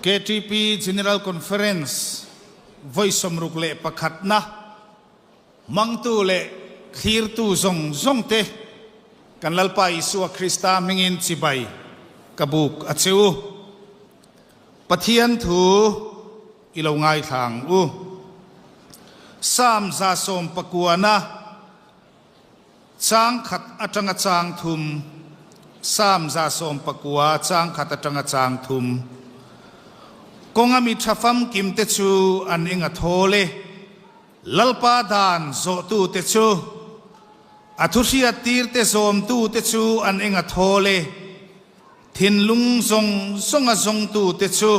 KTP General Conference vawi 61 na hmangtu leh thlirtu zawng zawng te kan Lalpa Isua Krista hmingin chibai ka buk a che u. Pathian thu i lo ngaithla ang u. Psalm 119 na Chang khat atanga chang thum, Psalm 119 chang khat atanga chang thum. Kawnga mi tha famkim te chu an eng a thawl e, Lalpa dan zawhtu te chu, a thuhriat tir te zawmtu te chu an eng a thawl e, thinlung zawng zawnga zawngtu te chu,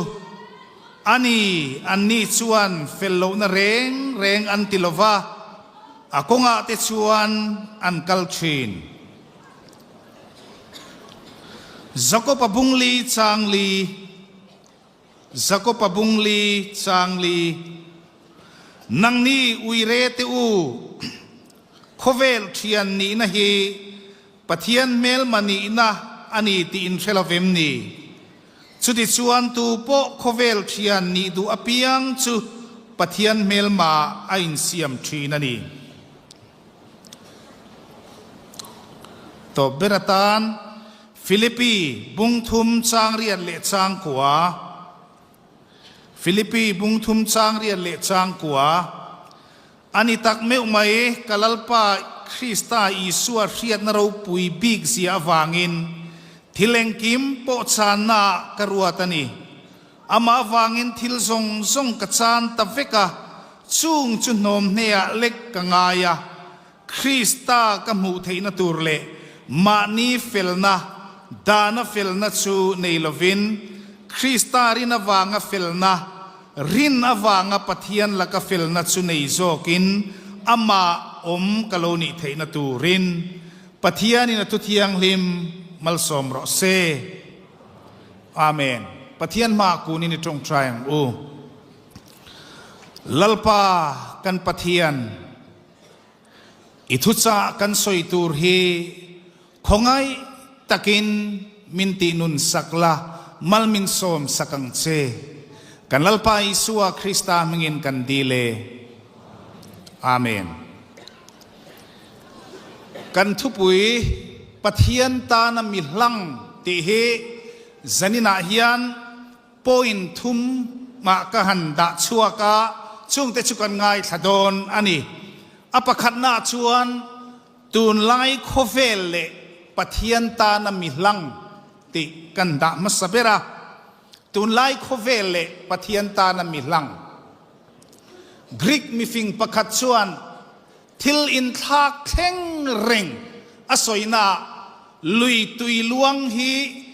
a ni, anni chuan fel lohna reng reng an ti lova, a kawngah te chuan an kal thin. Jakob-a bung li chang li Jakob-a bung li chang li Nangni uire te u, khawvel thian nihna hi Pathian hmelma nihna a ni tih in hre lo vem ni? Chutichuan tu pawh khawvel thian nih duh apiang chu Pathian hmelma a insiam thin a ni. Tawp ber atan Philippi bung thum chang riat leh chang kua Philippi bung thum chang riat leh chang kua A ni tak meuh mai, ka Lalpa Krista Isua hriatna ropui bik zia avangin thil engkim pawh channa ah ka ruat a ni. Amah avangin thil zawng zawng ka chan ta vek a, chung chu hnawm hneah lek ka ngai a, Krista ka hmuh theihna tur leh mahni felna, dana felna chu nei lovin, Krista rin avanga felna, rin avanga Pathian laka felna chu nei zawkin amah awm ka lo nih theihna turin Pathianin a Thuthianghlim malsawm rawh se. Amen. Pathian hmaah kunin i tawngtai ang u. Lalpa kan Pathian. I thuchah kan sawi tur hi khawngaih takin min tihnun sak la, mal min sawm sak ang che. Kan Lalpa Isua Krista hmingin kan dil e. Amen. Kan thupui Pathian tana mi hlang tih hi zaninah hian Point thum mah ka han dah chhuak a, chungte chu kan ngaithla dawn a ni. A pakhatnaah chuan tunlai khawvel leh Pathian tana mi hlang tih kan dah hmasa ber a, tunlai khawvel leh Pathian tana mi hlang. Greek mifing pakhat chuan thil inthlak thleng reng a sawinaah lui tui luang hi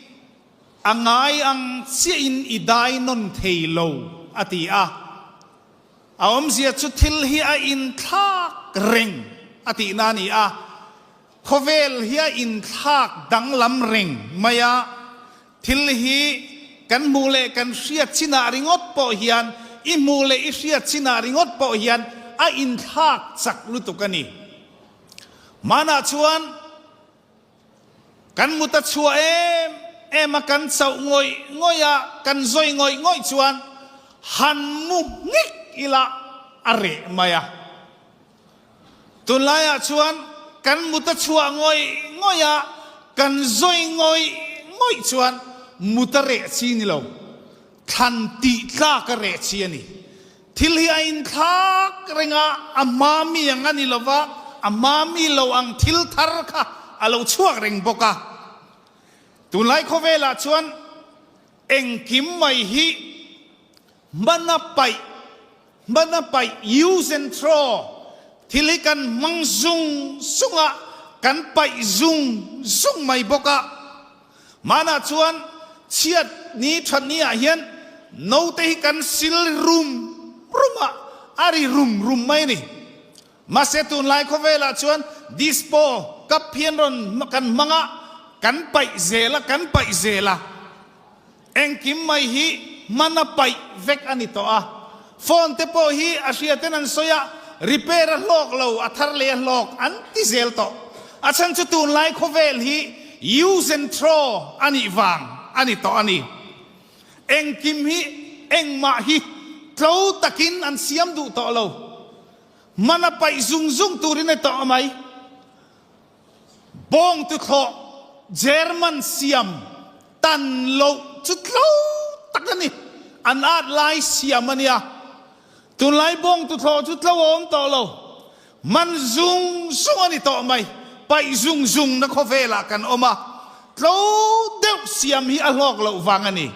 A ngai ang chiahin i dai nawn thei lo, a ti a. A awmzia chu thil hi a inthlak reng a tihna a ni a. Khawvel hi a inthlak danglam reng mai a. Thil hi kan hmuh leh kan hriat chinah ringawt pawh hian, i hmuh leh i hriat chinah ringawt pawh hian a inthlak chak lutuk a ni. Hmanah chuan. Kan mut a chhuah em em a, kan chauh ngawih ngawih a, kan zawi ngawih ngawih chuan han mu ngik ila a reh mai a. Tunlaiah chuan kan mut a chhuah ngawih ngawih a, kan zawi ngawih ngawih chuan mut a reh chi ni lo, thlan tih tlak a reh chi a ni. Thil hi a inthlak reng a, a hma mi ang a ni lo va, a hma mi lo ang thil thar kha a lo chhuak reng bawk a. Tunlai khawvelah chuan engkim mai hi hmana paih, hmana paih, use and throw, thil hi kan hmang zung zung a, kan paih zung zung mai bawk a. Hmanah chuan chhiat ni that ni ah hian note hi kan sil rum rum a, a ri rum rum mai a ni. Mahse tunlai khawvelah chuan dispo cup hian rawn kan hmang a, kan paih zel a, kan paih zel a. Engkim mai hi hman a paih vek a ni tawh a. Phone te pawh hi a hria ten an sawi a, repair a hlawk lo, a thar leh a hlawk an ti zel tawh. A chhan chu tunlai khawvel hi use and throw a nih vang a ni tawh a ni. Engkim hi. engmah hi tlo takin an siam duh tawh lo. Hman a paih zung zung turin a tawh mai. Bawng tuthlawh German siam tan loh chu tlo tak a ni. An at lai siam a nia. Tunlai bawng tuthlawh chu tlo a awm tawh lo. Man zung zung a ni tawh mai. Paih zung zung na khawvelah kan awm a. Tlo deuh siam hi a hlawk loh vang a ni.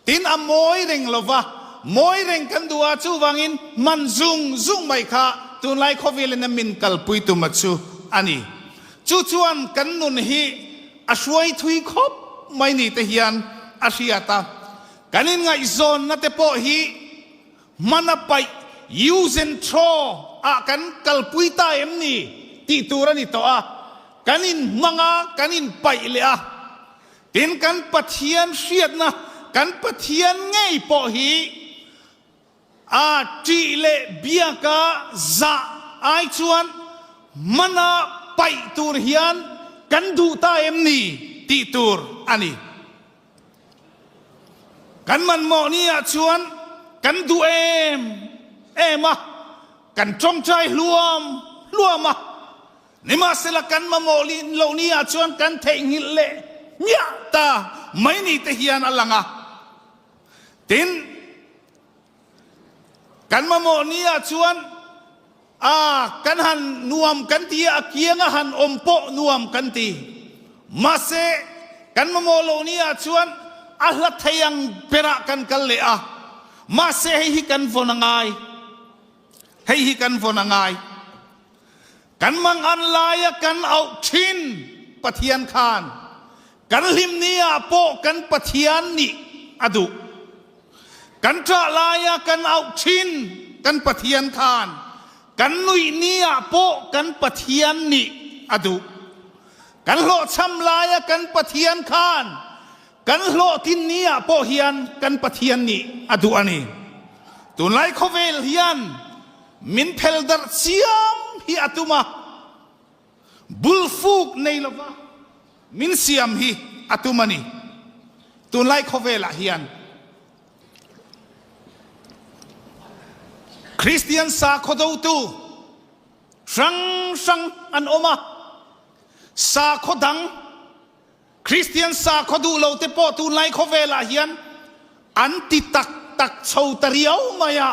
Tin, a mawi reng lo va, mawi reng kan duh a, chuvangin man zung zung mai kha tunlai khawvelin a min kalpui tuma chu a ni. Chu chuan kan nun hi a hruai thui khawp mai ni te hian a hriat a. Kan inngaihzawnna te pawh hi hmana paih, use and throw, ah kan kalpui ta em ni tih tur a ni tawh a, kan inhmang a, kan inpaih leh a. Tin, kan Pathian hriatna, kan Pathian ngei pawh hi a ṭih leh biaka zah ai chuan hmana paih tur hian kan duh ta em ni tih tur a ni. Kan manmawh ni ah chuan kan duh em em a, kan ṭawngṭai hluam hluam a. Nimahsela kan mamawh loh ni ah chuan kan theihnghilh leh hmiah ta mai ni te hian a lang a. Tin, kan mamawh ni ah chuan a kan han nuam kan ti a, a kianga han awm pawh nuam kan ti. Mahse, kan mamawh loh ni ah chuan a hla thei ang berah kan kal leh a. Mahse, hei hi kan vawn a ngai. Hei hi kan vawn a ngai. Kan mangan laia kan auh thin Pathian khan kan hlim ni ah pawh kan Pathian nih a duh. Kan ṭah laia kan auh thin kan Pathian khan kan nuih ni ah pawh kan Pathian nih a duh. Kan hlawhchham laia kan Pathian khan kan hlawhtlin ni ah pawh hian kan Pathian nih a duh a ni. Tunlai khawvel hian Min phel darh chiam hi a tum a, bulfuk nei lova min siam hi a tum a ni. Tunlai khawvelah hian Kristian sakhaw dotu hrang hrang an awm a, sakhaw dang Kristian sakhaw duh lo te pawh tunlai khawvelah hian an ti tak tak chho ta riau mai a,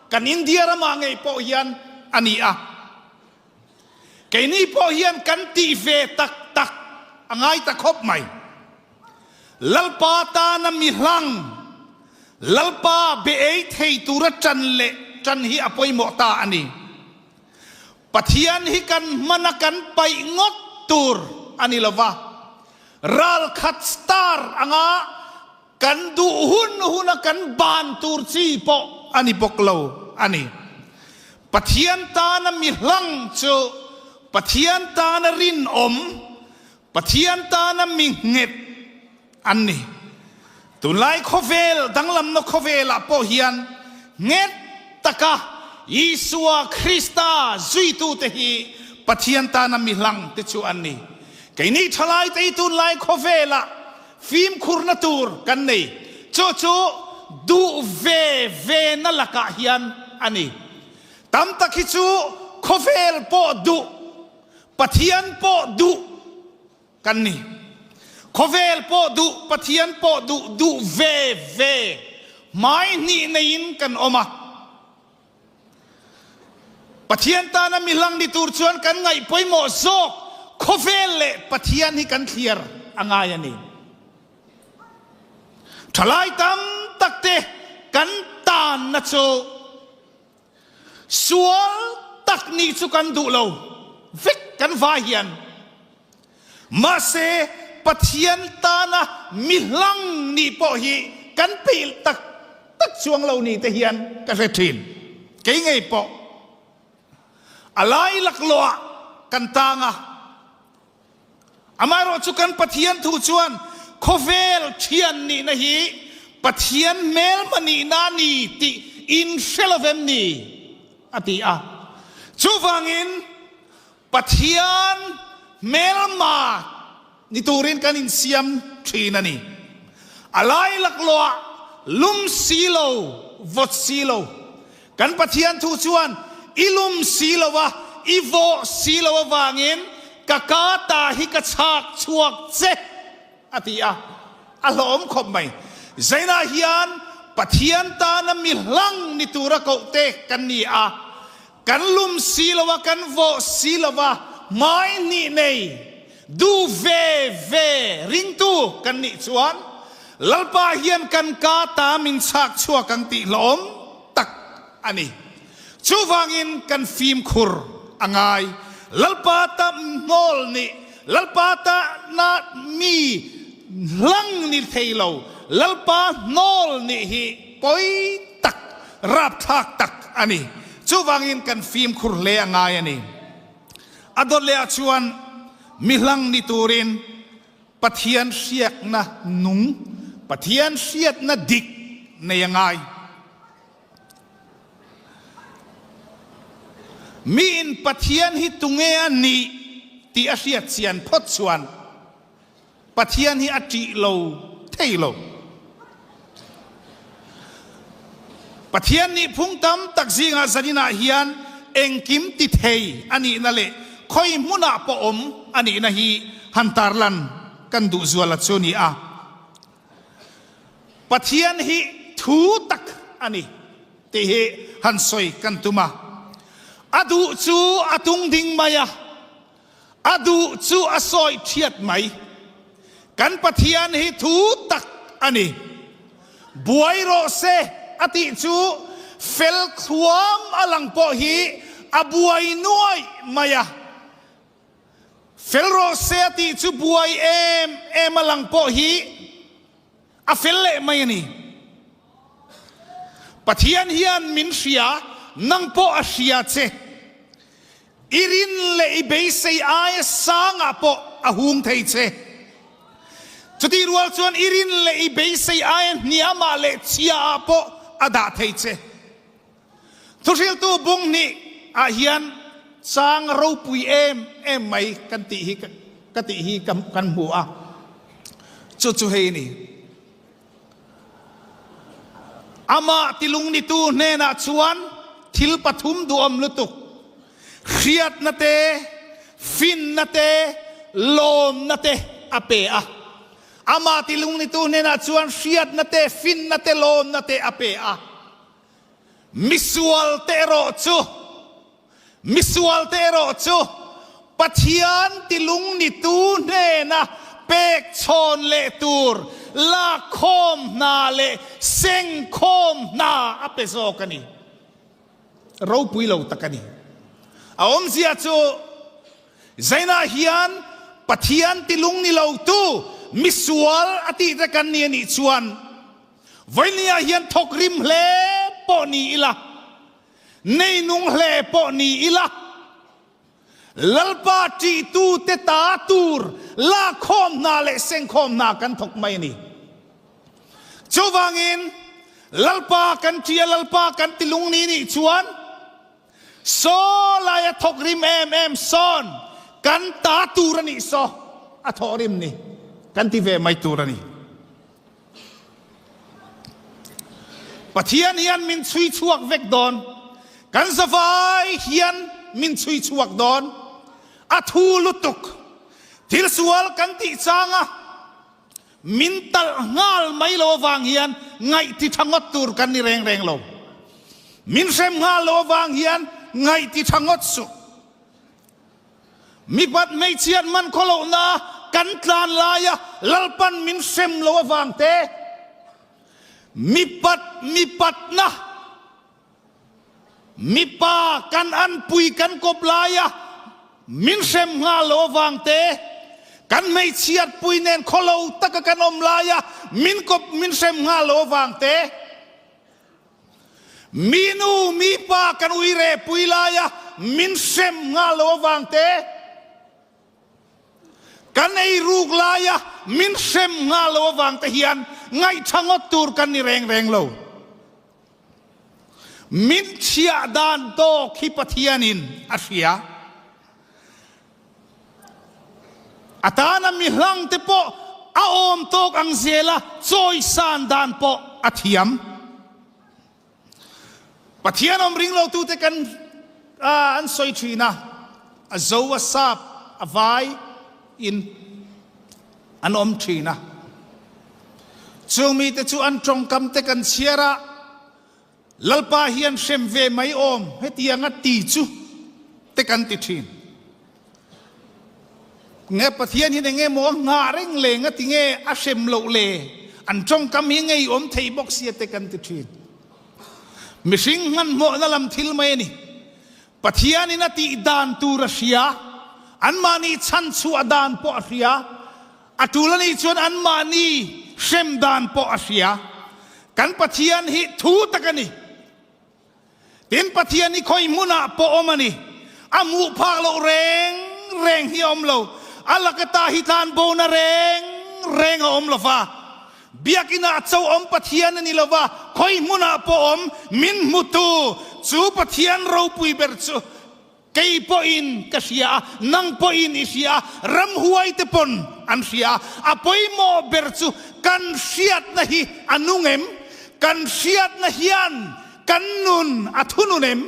kan India ramah ngei pawh hian a ni a. Keini pawh hian kan tih ve tak tak a ngai ta khawp mai. Lalpa tana mi hlang, Lalpa be ei thei tura ṭan leh ṭan hi a pawimawh ta a ni. Pathian hi kan hmana kan paih ngawt tur a ni lova, ralkhat star anga kan duh hun huna kan ban tur chi pawh a ni bawk lo a ni. Pathian tana mi hlang chu Pathian tana rinawm, Pathian tana mi nghet an ni. Tunlai khawvel danglamna khawvelah pawh hian nghet taka Isua Krista zuitute hi Pathian tana mi hlangte chu an ni. Keini thalaite hi tunlai khawvelah fimkhurna tur kan nei. Chu chu duh ve vena lakah hian a ni. Tam tak hi chu khawvel pawh duh, Pathian pawh duh kan ni. Khawvel pawh duh, Pathian pawh duh, duh ve ve hmai hnih neiin kan awm a. Pathian tana mihlang ni tur chuan kan ngaih pawimawh zawk khawvel leh Pathian hi kan thliar a ngai a ni. Thalai tam takte kan tanna chu Sual tak nih chu kan duh lo vek kan vai hian. Mahse Pathian tana mi hlang nih pawh hi kan peih tak tak chuang lo ni te hian ka hre thin. Kei ngei pawh a lai laklawh ah kan tang a. Amaherawh chu kan Pathian thu chuan khawvel thian nihna hi Pathian hmelma nihna a ni tih in hre lo vem ni? a ti a. Chuvangin Pathian hmelma ni turin kan insiam thin a ni. A lai laklawhah. lum si lo, vawt si lo. Kan Pathian thu chuan i lum si lo a, i vawh si lo avangin ka ka ta hi ka chhak chhuak che a ti a, a hlawhawm khawp mai. Zainah hian Pathian tana mi hlang ni tura koh te kan ni a, kan lum si lo a, kan vawh si lo a, hmai hnih nei duh ve ve ringtu kan nih chuan Lalpa hian kan ka ta min chhak chhuak ang tih hlawhawm tak a ni. Chuvangin kan fimkhur a ngai. Lalpa ta hnawl nih, Lalpa ta na mi hlang ni thei lo, Lalpa hnawl nih hi pawi tak, rapthlak tak a ni. Chuvangin kan fimkhur hle a ngai a ni. A dawt leh ah chuan mi hlang ni turin Pathian hriakna nung, Pathian hriatna dik nei a ngai. Miin Pathian hi tunge a nih tih a hriat chian phawt chuan Pathian hi a ṭih lo thei lo. Pathian nih phung tam tak zingah zaninah hian engkim ti thei a nihna leh khawi hmunah pawh awm a nihna hi han tarlan kan duh zual a chu ni a. Pathian hi thu tak a ni tih hi han sawi kan tum a. A duh chu a tung ding mai a, a duh chu a sawi thiat mai. Kan Pathian hi thu tak a ni. Buai rawh se a tih chu fel thluam a lang pawh hi a buai nuaih mai a. Fel rawh se a tih chu buai em em a lang pawh hi a fel leh mai a ni. Pathian hian min hria, nang pawh a hria che. I rin leh i beisei aia sangah pawh a hung thei che. Chutih rual chuan i rin leh i beisei aia hniamah leh chhiaah pawh a dah thei che. Thuhriltu bung hnih ah hian chang ropui em em mai kan tih hi ka tih hi kan hmu a, chu chu hei a ni. Amah tilungnitu hnenah chuan thil pathum duhawm lutuk, hriatna te, finna te, lawmna te a pe a. Amah tilungnitu hnenah chuan hriatna te, finna te, lawmna te a pe a. Misualte erawh chu, misualte erawh chu Pathian tilungnitu hnena pek chhawn leh tur lakkhawm hna leh sengkhawm hna a pe zawk a ni. Ropui lo tak a ni. A awmzia chu Zainah hian Pathian tilungni lotu misual a tihte kan ni a nih chuan Vawinia hian thawk rim hle pawh ni ila, nei nung hle pawh ni ila, Lalpa ṭihtute ta tur lakkhawm hna leh sengkhawm hna kan thawk mai a ni. Chuvangin, Lalpa kan ṭih a, Lalpa kan ti lungni nih chuan, Saw laia thawk rim em em sawn kan ta tur a nih saw a thawh rim ni kan ti ve mai tur a ni. Pathian hian min chhui chhuak vek dawn. Kan zavai hian min chhui chhuak dawn. A thu lutuk. Thil sual kan tih changa min talh nghal mai lo avang hian ngaih ti tha ngawt tur kan ni reng reng lo. Min hrem nghal lo avang hian ngaih ti tha ngawt suh. Mipat hmeichhiat man khaw lohna kan tlan laia Lalpan min hrem lo avang te, mipat mipatna mipa kan anpui kan kawp laia min hrem nghal lo avang te, kan hmeichhiatpui nen khaw lo taka kan awm laia min kawp min hrem nghal lo avang te, Mi nu mi pa kan ui reh pui laia min hrem nghal lo avang te, kan ei ruk laia min hrem nghal lo avang te hian ngaihṭha ngawt tur kan ni reng reng lo. Min chhiah dan tawk hi Pathianin a hria. A tana mi hlangte pawh a awm tawk ang zela chawisan dan pawh a. a thiam. Pathian awm ring lotute kan an sawi thin a, a zo, a sap, a vai in an awm thin a. Chung mite chu an tawngkam te kan chhiar a, Lalpa hian hrem ve mai awm hetianga ti chu te kan ti thin. Nge Pathian hian enge maw a nghah reng le nga ti nge a hrem loh le an tawngkam hi ngei awm thei bawk sia te kan ti thin. Mihring hmanhmawhna lam thil mai a ni. Pathianin a tih dan tur a hria, anmahni chhanchhuah dan pawh a hria, a tul a nih chuan anmahni hrem dan pawh a hria. Kan Pathian hi thu tak a ni. Tin, Pathian hi khawi hmunah pawh awm a ni. A hmuh phak loh reng reng hi a awm lo. A laka ta hi tlan bona reng reng a awm lo va. Biakinah cho awm Pathian a ni lo va, khawi hmunah pawh awm min hmutu chu Pathian ropui ber chu Kei pawhin ka hria a, nang pawhin i hria a, ramhuaite pawn an hria a. A pawimawh ber chu kan hriatna hi a nung em? Kan hriatna hian kan nun a thunun em?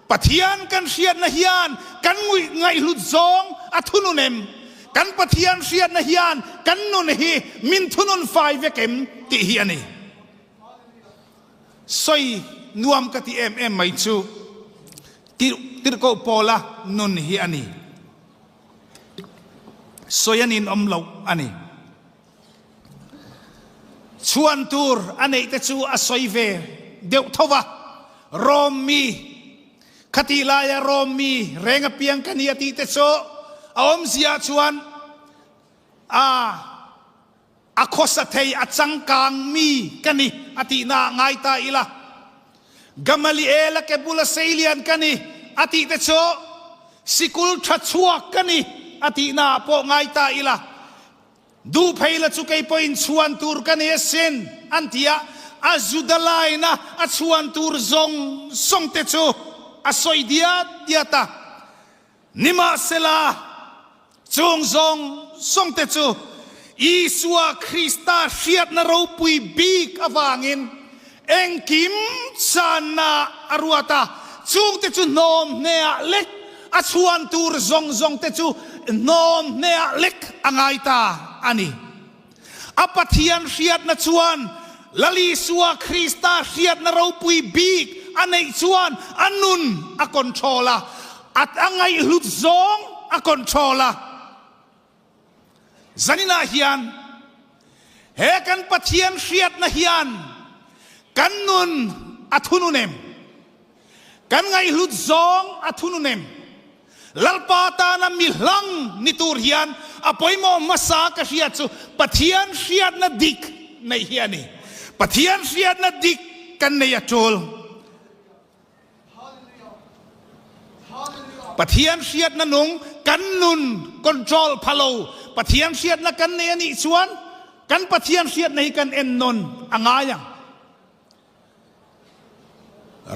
Pathian kan hriatna hian kan ngaihhlut zawng a thunun em? Kan Pathian hriatna hian kan nun hi min thunun fai vek em? Tih hi a ni. Sawi nuam ka ti em em mai chu Tirhkoh Paula nun hi a ni. Sawi a ninawm loh a ni. Chhuan tur a neih te chu a sawi ve deuh tho va, Rom mi, khatih laia Rom mi reng apiang ka ni a tih te chu a awmzia chuan a A khawsa thei, a changkang mi ka ni a tihna ah ngai ta ila. Gamaliel a ke bula seilian ka ni a tih te chu sikul tha chhuak ka ni a tihna ah pawh ngai ta ila. Duh phei la chu kei pawhin chhuan tur ka ni asin an ti a, a Juda laina a chhuan tur zawng zawng te chu a sawi diat diat a. Nimahsela, chung zawng zawngte chu Isua Krista hriatna ropui bik avangin engkim channa a ruat a, chungte chu hnawm hneah lek a chhuan tur zawng zawngte chu hnawm hneah lek a ngai ta a ni. A Pathian hriatna chuan Lal Isua Krista hriatna ropui bik a neih chuan a nun a control a, a a ngaihhlut zawng a control a. Zaninah hian he kan Pathian hriatna hian kan nun a thunun em? Kan ngaihhlut zawng a thunun em? Lalpa tana mi hlang ni tur hian a pawimawh hmasa ka hriat chu Pathian hriatna dik neih hi a ni. Pathian hriatna dik kan nei a tul. Pathian hriatna nung kan nun control pha lo. Pathian hriatna kan nei a nih chuan kan Pathian hriatna hi kan ennawn a ngai ang.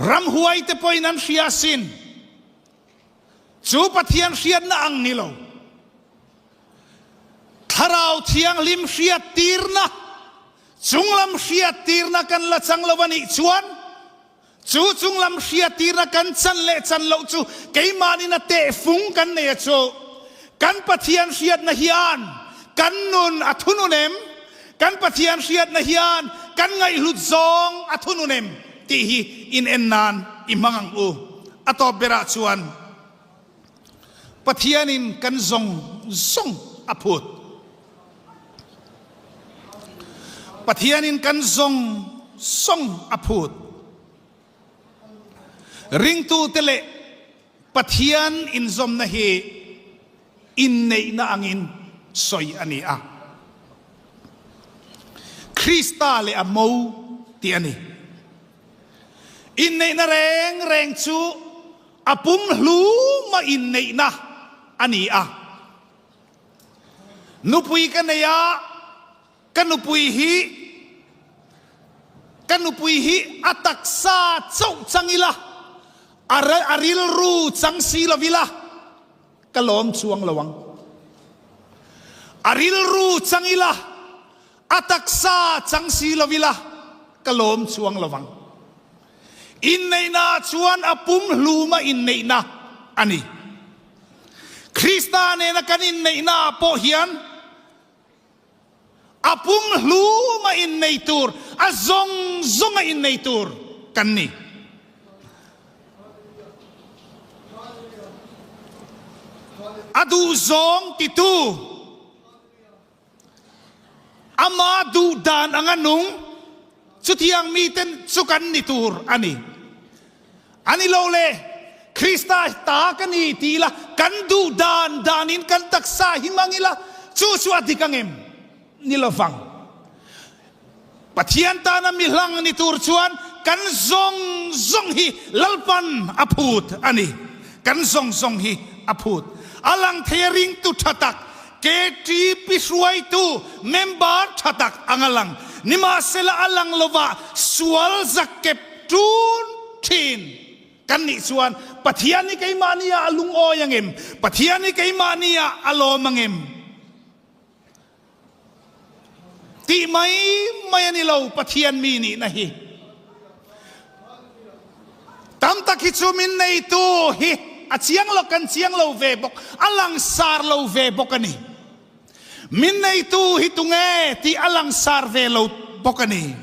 Ramhuai te pawhin an hria asin. Chu Pathian hriatna ang ni lo. Thlarau Thianghlim hriattirna, chunglam hriattirna kan la chang lo a nih chuan, chu chunglam hriattirna kan chan leh chan loh chu keimahnin a tehfung kan nei a chu. Kan Pathian hriatna hian kan nun a thunun em? Kan Pathian hriatna hian kan ngaihhlut zawng a thunun em tih hi inen nan i hmang ang u. A tawp berah chuan Pathianin kan zawng zawng a phut. Pathianin kan zawng zawng a phut. Ringtute leh Pathian inzawmna hi inneihna angin sawi a ni a. Krista leh a mo tih a ni. Inneihna reng reng chu a pumhluma inneihna a ni a. Nupui ka nei a. Ka nupui hi Ka nupui hi a taksa chauh chang ila, a a rilru chang si lo ila, ka lawm chuang lo ang. A rilru chang ila, a taksa chang si lo ila. ka lawm chuang lo vang. Inneihnaah chuan a pumhluma inneihna a ni. Krista nena kan inneihnaah pawh hian a pumhluma innei tur, a zawng zawnga innei tur kan ni. A duhzawng titu. Ama duh dan anga nung chutiang miten chu kan ni tur a ni. A ni lo le, Krista ta ka ni ti ila, kan duh dan danin kan taksa hi hmang ila, chu chu a dik ang em? Ni lovang. Pathian tana mi hlang ni tur chuan kan zawng zawng hi Lalpan a phut a ni. Kan zawng zawng hi a phut. A lang thei a ringtu tha tak, KTP hruaitu member tha tak ang a lang. Nimahsela a lang lovah sual zakkep tun thin kan nih chuan Pathian hi keimahni ah a lungawi ang em? Pathian hi keimahni ah a lawm ang em? Tih mai mai a ni lo Pathian mi nihna hi. Tam tak hi chu min neitu hi a chiang lo kan chiang lo ve bawk, a langsar lo ve bawk a ni. Min neitu hi tunge tih a langsar ve lo bawk a ni.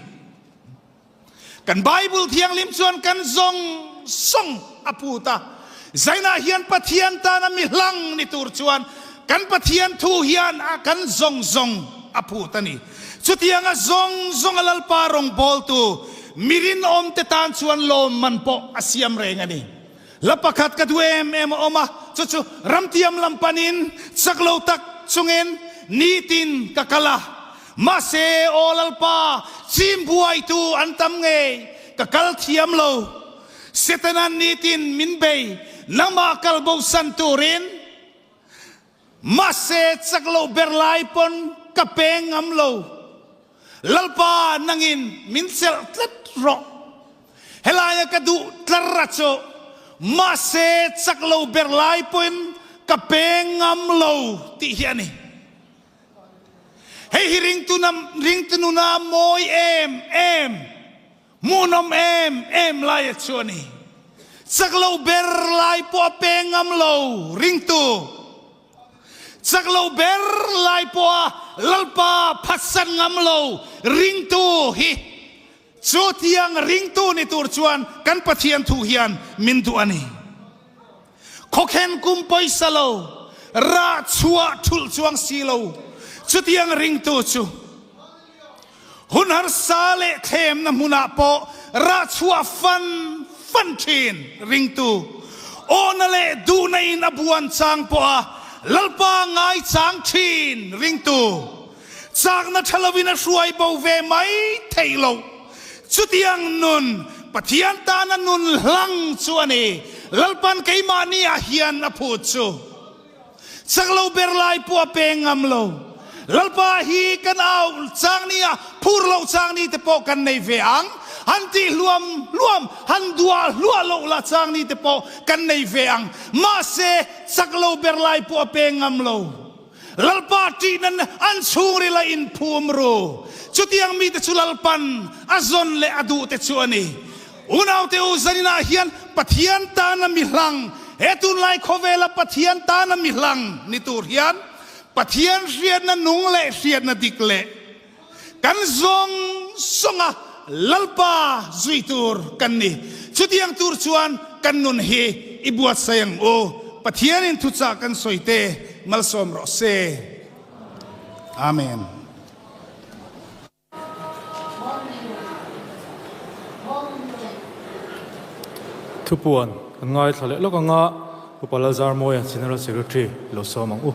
Kan Bible Thianghlim chuan kan zawng zawng a phut a, zainah hian Pathian tana mi hlang ni tur chuan kan Pathian thu hian a kan zawng zawng a phut a ni. Chutianga zawng zawnga Lalpa rawngbawltu mi rinawmte tan chuan lawmman pawh a siam reng a ni. Hla pakhat ka duh em em a awm a, chu chu ramtiam lam panin chak lo tak chungin nitin ka kal a. Mahse, aw Lalpa, chim buaitu an tam ngei, ka kal thiam lo. Setanan nitin min bei, nangmah kal bosan turin. Mahse, chak loh ber lai pawn ka peng ngam lo. Lalpa, nangin min chelh tlat rawh. Helaia ka duh tlar a chu, mahse chak lo ber lai pawhin ka peng ngam lo tih hi a ni. Hei hi ringtu nuna mawi em em, hmuhnawm em em laia chu a ni. Chak lo ber lai pawh a peng ngam lo ringtu. Chak lo ber lai pawha Lalpa phatsan ngam lo ringtu hi chu tiang ringtu ni tur chuan kan Pathian thu hian min duh a ni. Khawkhen kum pawisa lo, rah chhuah thulh chuang si lo chutiang ringtu chu Hun harsa leh thlemna hmunah pawh rah chhuah fan fan thin ringtu awhna leh duhna in a buan chang pawha Lalpa ngaichang thin ringtu chakna tha lovin a hruai bo ve mai theih loh. Chutiang nun Pathian tana nun hlang chu a ni. Lalpan keimahni ah hian a phut chu. Chak lo ber lai pawh a peng ngam lo. Lalpa hi kan au chang ni a, phur loh chang ni te pawh kan nei ve ang. Han tih hluam hluam, han duah hluah loh lah chang ni te pawh kan nei ve ang. Mahse, chak lo ber lai pawh a peng ngam lo. Lalpa ṭihna an chhungril a inphum ru. Chutiang mite chu Lalpan a zawn leh a duh te chu a ni. Unaute u, zaninah hian Pathian tana mi hlang, he tunlai khawvela Pathian tana mi hlang ni tur hian Pathian hriatna nung leh hriatna dik leh kan zawng zawnga Lalpa zui tur kan ni. Chutiang tur chuan kan nun hi i buatsaih ang u. Pathianin thuchah kan sawi te malsawm rawh se. Amen. Thupuan kan ngaithla leh lawk anga Upa Lalzarmawia General Secretary lo sawm ang u.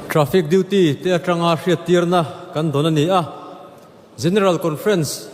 Traffic duty te atanga hriattirna kan dawn a ni a, General Conference.